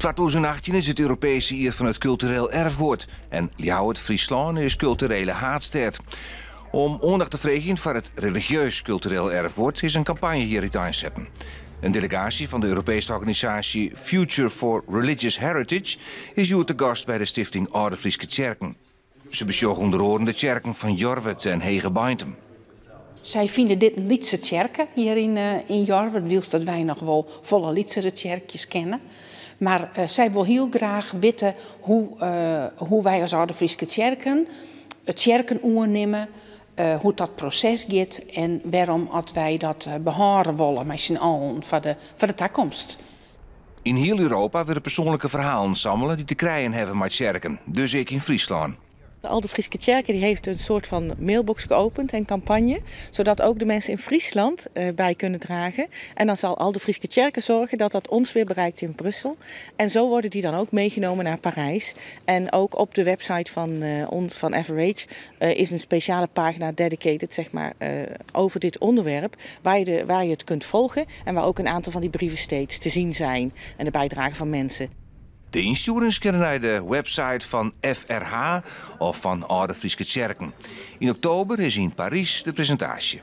2018 is it Europeeske jier fan it kultureel erfgoed en Ljouwert, Fryslân is kulturele haadstêd. Om oandacht te freegjen foar it religieus kultureel erfgoed is in kampanje hjir úteinsetten. In delegaasje fan de Europeeske organisaasje Future for Religious Heritage is hjoed te gast by de stifting Alde Fryske Tsjerken. Se besjogge ûnder oaren de tsjerken fan Jorwert en Hegebeintum. Sy fine dit in lytse tsjerke hjir yn Jorwert, wylst dat wy noch wol folle lytsere tsjerkjes kenne. Mar sy wol hiel graach witte hoe wy as Alde Fryske Tsjerken it tsjerken oernimme, hoe't dat proses giet en wêrom at wy dat behâlde wolle mei syn allen foar de takomst. Yn hiel Europa wurde persoanlike ferhalen sammele dy't te krijen hawwe mei tsjerken, dus ek yn Fryslân. De Alde Fryske Tsjerken die heeft een soort van mailbox geopend en campagne, zodat ook de mensen in Friesland bij kunnen dragen. En dan zal Alde Fryske Tsjerken zorgen dat dat ons weer bereikt in Brussel. En zo worden die dan ook meegenomen naar Parijs. En ook op de website van ons, van FRH, is een speciale pagina dedicated, zeg maar, over dit onderwerp, waar je het kunt volgen en waar ook een aantal van die brieven steeds te zien zijn en de bijdrage van mensen. De ynstjoerings kinne nei de website fan FRH of fan Alde Fryske Tsjerken. Yn oktober is yn Parys de presintaasje.